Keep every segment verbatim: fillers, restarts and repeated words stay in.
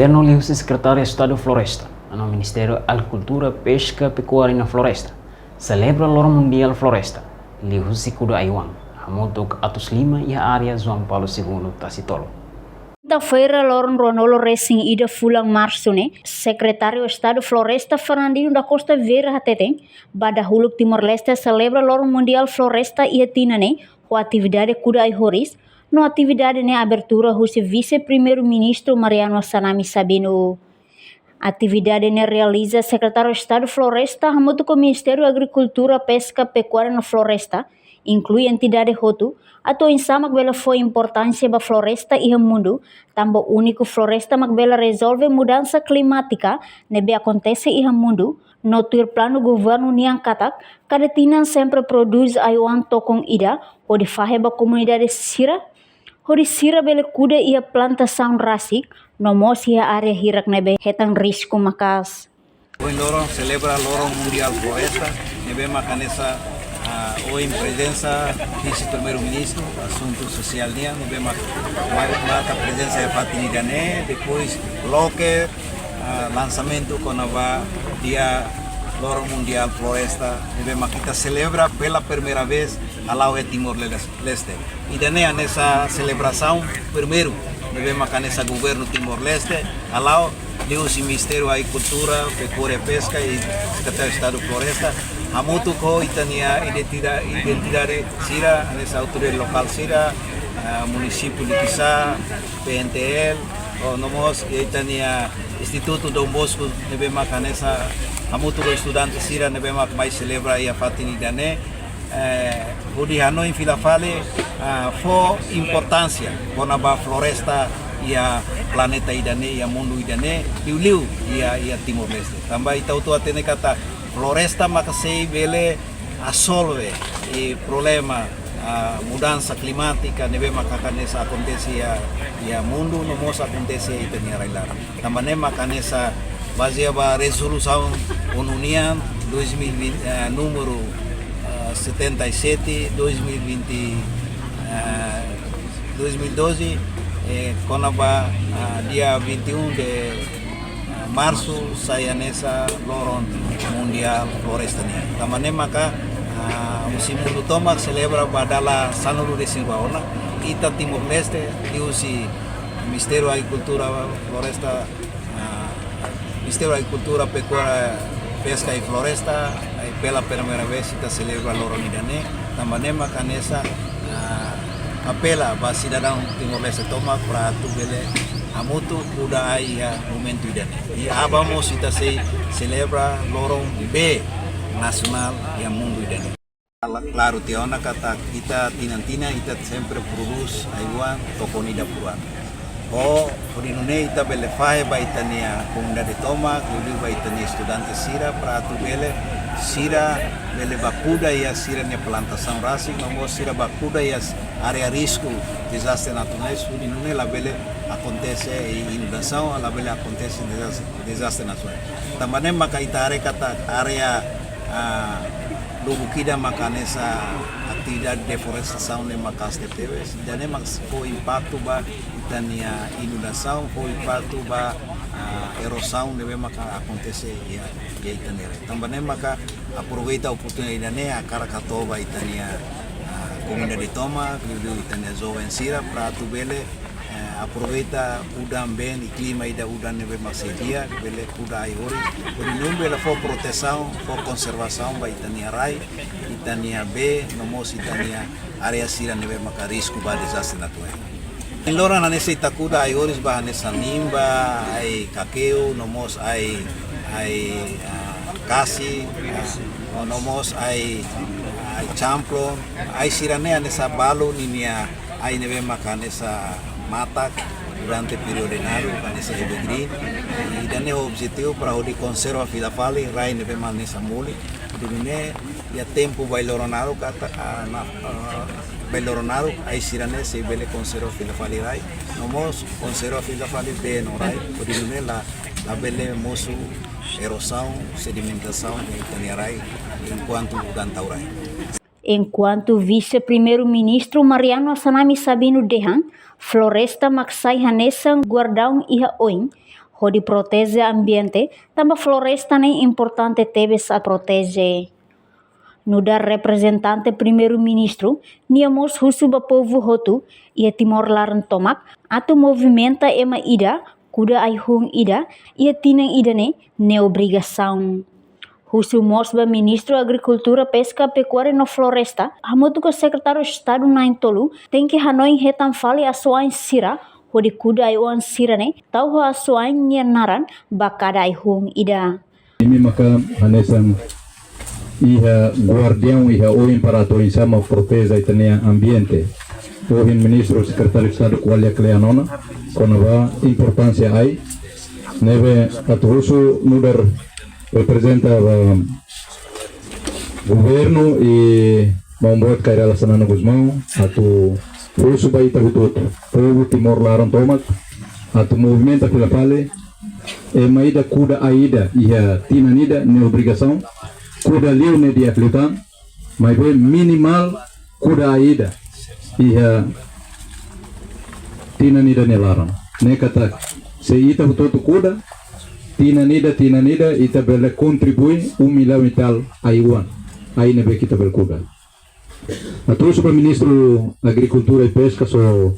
Governu liuhusi Sekretáriu Estadu Floresta, no Ministériu Agrikultura, Peska, Pekuária no Floresta, selebra Loron Mundiál Floresta liuhusi kuda ai-oan, hamutuk atus lima iha área João Paulo Segundo, Tasitolu. Kinta-feira, loron ruanulu resin ida fulan Marsu ne'e, Sekretáriu Estadu Floresta Fernandino da Costa Vieira hateten, ba dahuluk Timor-Leste selebra Loron Mundiál Floresta iha tinan ne'e ho atividade kuda ai-horis, no atividade ne'e abertura husi Vise-Primeiru-Ministru Mariano Assanami Sabino. Atividade ne'e realiza Sekretáriu Estadu Floresta hamutuk ho Ministériu Agrikultura, Peska, Pekuária no Floresta, inklui entidade hotu, atu oinsá mak bele fó importánsia ba floresta iha mundu, tanba úniku floresta mak bele rezolve mudansa klimátika ne'ebé akontese iha mundu, no tuir planu governu nian katak, kada tinan sempre prodús ai-oan tokon ida, hodi fahe ba komunidade sira, hodi sira bele kuda iha plantasaun rasik, no mós iha área hirak ne'ebé hetan risku maka'as. Ohin loron selebra Loron Mundiál Floresta, ne'ebé mak hanesan, ah, ohin prezensa Vise-Primeiru-Ministru, Asuntu Sosiál nian, ne'ebé mak, mak, mak prezensa iha fatin ida-ne'e, depois loke, ah, lansamentu kona-ba Dia Loron Mundiál Floresta, ne'ebé mak ita selebra pela primeira vez hala'o iha Timor-Leste. Ida-ne'e hanesan selebrasaun primeiru, ne'ebé mak hanesan governu Timor-Leste hala'o, liuhusi Ministériu Agrikultura, Pekuária, Peska i Sekretáriu Estadu Floresta, hamutuk ho ita-nia identida-, identidade sira, hanesan autoridade lokál sira, ah, munisípiu Likisá, P N T L, no mós ita-nia Institutu Dom Bosco, ne'ebé mak hanesan hamutuk ho estudante sira ne'ebé mak mai selebra iha fatin ida-ne'e, eh, hodi hanoin fila fali, ah, fó importánsia kona-ba floresta iha planeta ida-ne'e, iha mundu ida-ne'e, liuliu iha, iha Timor-Leste. Tanba ita hotu hatene katak floresta maka sei bele rezolve problema, ah, mudansa klimátika ne'ebé maka hanesan akontese iha, iha mundu, no mós akontese iha ita-nia rai-laran. Tanba ne'e maka hanesan bazeia ba rezolusaun ONU nian dois mil e vinte, eh, númeru, eh, setenta e sete, dois mil e vinte, eh, dois mil e doze, eh, kona-ba, ah, dia vinte e um de, ah, Marsu, sai hanesan Loron Mundiál Floresta nian. Tanba ne'e maka, ah, husi mundu tomak selebra ba dala sanulu-resin-rua ona, ita Timor-Leste, liuhusi Ministériu Agrikultura, Floresta, ah, Ministériu Agrikultura, Pekuária, Peska i Floresta, eh, pela primeira vez ita selebra loron ida-ne'e, tanba ne'e maka hanesan, ah, apela ba sidadaun Timor-Leste tomak para atu bele hamutuk kuda ai iha momentu ida-ne'e. I aban mós ita sei selebra loron bee nasionál iha mundu ida-ne'e. Klaru tiha ona katak ita tinan-tinan ita sempre prodús ai-oan tokon ida por anu. Ho, hodi nune'e ita bele fahe ba ita-nia komunidade tomak, liuliu ba ita-nia estudante sira, para atu bele sira bele bá kuda iha sira-nia plantasaun rasik, no mós sira bá kuda iha área risku dezastre naturais, hodi nune'e labele akontese inundasaun, labele akontese dezastre, dezastre naturais. Tanba ne'e maka ita haree katak área, ah, lubuk ida maka hanesan atividade deflorestasaun ne'e maka'as tebetebes, ida-ne'e mak fó impaktu ba ita-nia inundasaun, fó impaktu ba, ah, erozaun ne'ebé maka akontese iha, iha ita-nia rai. Tanba ne'e maka aproveita oportunidade ida-ne'e hakarak hato'o ba ita-nia, ah, komunidade tomak, liuliu ita-nia joven sira, para atu bele eh, aproveita udan been i klima ida udan ne'ebé mak sei di'ak, bele kuda ai-horis, hodi nune'e bele fó protesaun, fó konservasaun ba ita-nia rai, ita-nia bee, no mós ita-nia área sira ne'ebé maka risku ba dezastre naturais. Ohin loron hanesan ita kuda ai-horis ba hanesan nimba, ai-kakeu, no mós ai, ai, ah, kasi, ah, no mós ai, ai-camplon, ai sira-ne'e hanesan balu ninia ai ne'ebé maka hanesan matak durante períodu naruk, hanesan evergreen. I ida-ne'e ho objetivu para hodi konserva fila fali rai ne'ebé mak hanesan molik. Hodi nune'e iha tempu bailoron naruk ata, ah, na, ah, bailoron naruk, ai sira-ne'e sei bele konserva fila fali rai. No mós konserva fila fali bee no rai. Hodi nune'e la, labele mosu erozaun, sedimentasaun iha ita-nia rai, enkuantu udan tau rai. Enkuantu Vise-Primeiru-Ministru Mariano Assanami Sabino dehan, floresta mak sai hanesan guardaun iha oin, hodi proteje ambiente, tanba floresta ne'e importante tebes atu proteje. Nu'udar reprezentante Primeiru-Ministru, nia mós husu ba povu hotu iha Timor laran tomak atu movimenta ema ida kuda ai-hun ida iha tinan ida ne'e, ne'e obrigasaun. Husu mós ba Ministru Agrikultura, Peska, Pekuária no Floresta, hamutuk ho Sekretáriu Estadu na'in-tolu, tenke hanoin hetan fali asuwa'in sira hodi kuda ai-oan sira-ne'e, tau ho asuwa'in nia naran ba kada ai-hun ida. Imi maka hanesan iha guardiaun iha oin para atu oinsá mak proteje ita-nia ambiente. Ohin Ministru Sekretáriu Estadu ko'alia kle'an ona kona-ba importánsia ai, ne'ebé atu husu nu'udar reprezenta ba governu i maun-boot Kay Rala Xanana Gusmão atu husu ba ita hotu-hotu, povu Timor laran tomak, atu movimenta fila fali, ema ida kuda ai ida iha tinan ida ne'e obrigasaun, kuda liu ne'e di'ak liután, maibé minimál kuda ai ida iha tinan ida nia laran. Ne'e katak se ita hotu-hotu kuda, tinan ida, tinan ida, ita bele kontribui um milhão e tal ai-oan, ai ne'ebé ke ita bele kuda. Atu husu ba Ministru Agrikultura i Peska, so,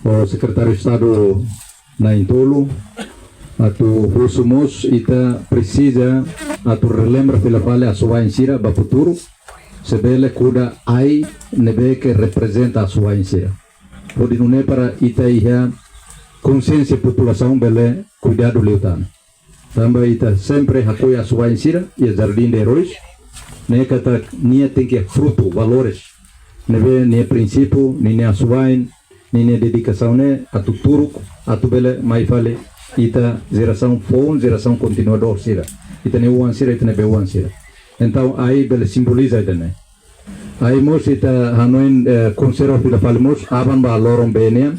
o Sekretáriu Estadu na'in-tolu, atu husu mós ita presiza atu relembra fila fali asuwa'in sira ba futuru, se bele kuda ai ne'ebé ke reprezenta asuwa'in sira. Hodi nune'e para ita iha konsiénsia populasaun bele kuidadu liután. Tanba ita sempre hakoi asuwa'in sira iha Jardim de Heróis, ne'e katak nia tenke frutu, valores, ne'ebé nia prinsípiu, ninia asuwa'in, ninia dedikasaun ne'e atu turuk, atu bele mai fali ita jerasaun foun, jerasaun kontinuadór sira. Ita-nia oan sira, ita-nia bei-oan sira. Entaun, ai bele simboliza ida-ne'e. Ai mós ita hanoin, eh, konserva fila fali mós aban ba loron bee nian.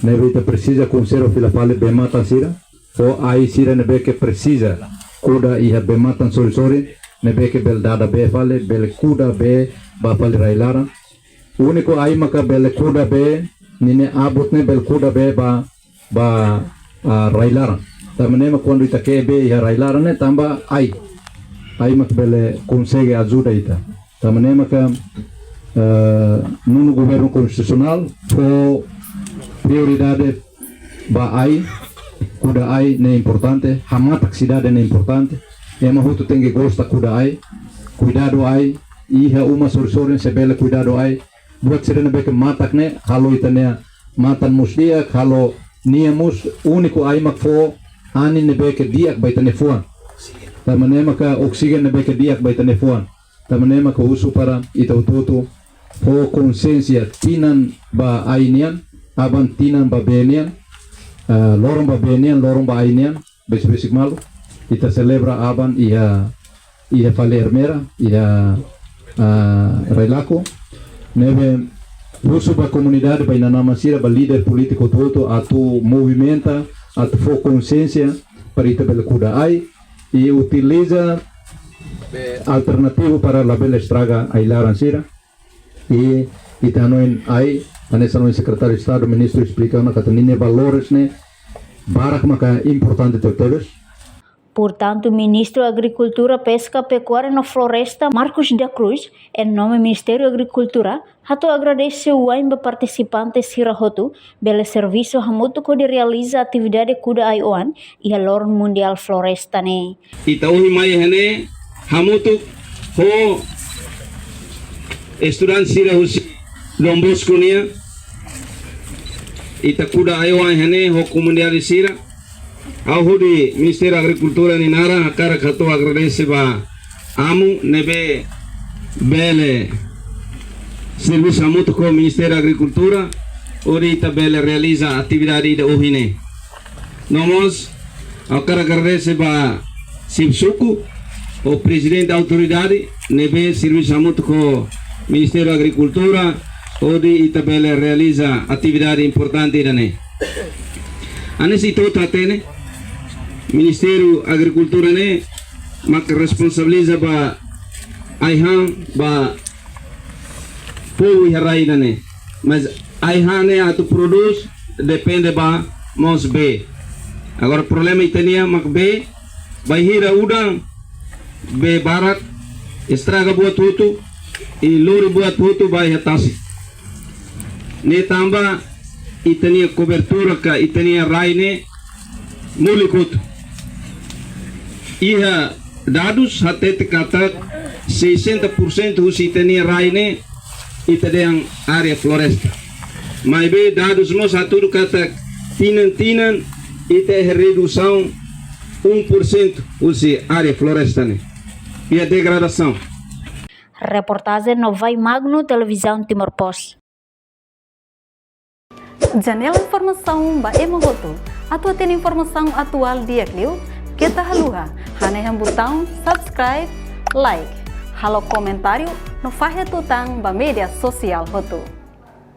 Ne'ebé ita presiza konserva fila fali bee-matan sira, ou ai sira ne'ebé ke presiza kuda iha bee-matan sorin-sorin, ne'ebé ke bele dada bee fali, bele kuda bee ba fali rai-laran. Úniku ai maka bele kuda bee, ninia abut ne'e bele kuda bee ba, ba, ah, rai-laran. Tanba ne'e mak kuandu ita ke'e bee iha rai-laran ne'e tanba ai. Ai mak bele konsege ajuda ita. Tanba ne'e maka, eh, nonu governu konstitusionál fó prioridade ba ai, kuda ai ne'e importante, hamatak sidade ne'e importante, ema hotu tenke gosta kuda ai, kuidadu ai, iha uma sorin-sorin se bele kuidadu ai, buat sira ne'ebé ke matak ne'e, halo ita-nia matan mós di'ak, halo nia mós úniku ai mak fó anin ne'ebé ke di'ak ba ita-nia fuan. Tanba ne'e maka oksíjenu ne'ebé ke di'ak ba ita-nia fuan. Tanba ne'e maka husu para ita hotu-hotu fó konsiénsia tinan ba ai nian, aban tinan ba bee nian, eh, loron ba bee nian, loron ba ai nian, besik-besik malu. Ita selebra aban iha, iha fali Ermera, iha, ah, Railaco. Ne'ebé husu ba komunidade, ba inan-aman sira, ba líder polítiku hotu-hotu atu movimenta, atu fó konsiénsia para ita bele kuda ai, i utiliza, eh, alternativu para labele estraga ai-laran sira. I ita hanoin ai, hanesan ohin Sekretáriu Estadu, Ministru esplika ona katak ninia valores ne'e barak maka importante tebetebes. Portantu, Ministru Agrikultura, Peska, Pekuária no Floresta, Marcos da Cruz, em nome Ministériu Agrikultura, hato'o agradese wa'in ba partisipante sira hotu, bele servisu hamutuk hodi realiza atividade kuda ai-oan iha loron mundiál floresta ne'e. Ita ohin mai iha ne'e hamutuk ho estudante sira husi Don Bosco nian. Ita kuda ai-oan iha ne'e ho komunidade sira. Ha'u hodi Ministériu Agrikultura nia naran hakarak hato'o agradese ba amu ne'ebé bele servisu hamutuk ho Ministériu Agrikultura, hodi ita bele realiza atividade ida ohin ne'e. No mós, ha'u hakarak agradese ba xefe suku, ho prezidente autoridade, ne'ebé servisu hamutuk ho Ministériu Agrikultura, hodi ita bele realiza atividade importante ida-ne'e. Hanesan ita hotu hatene, Ministériu Agrikultura ne'e mak responsabiliza ba ai-han ba povu iha rai ida-ne'e. Mas ai-han ne'e atu prodús depende ba mós bee. Agora problema ita-nian mak bee, bainhira udan, bee barak, estraga buat hotu, i lori buat hotu ba iha tasi. Ne'e tanba ita-nia kobertura ka ita-nia rai ne'e molik hotu. Iha dadus hatete katak sessenta por cento husi ita-nia rai ne'e ita dehan área floresta. Maibé dadus mós hatudu katak tinan-tinan ita iha redusaun um por cento husi área floresta ne'e. Iha degradasaun. Reportajen Novai Magno, Televizaun Timor Post. Janela informasaun ba ema hotu. Atu hatene informasaun atuál di'ak liu, keta haluha hanehan butaun subscribe, like, halo komentáriu no fahe tutan ba média sosiál hotu.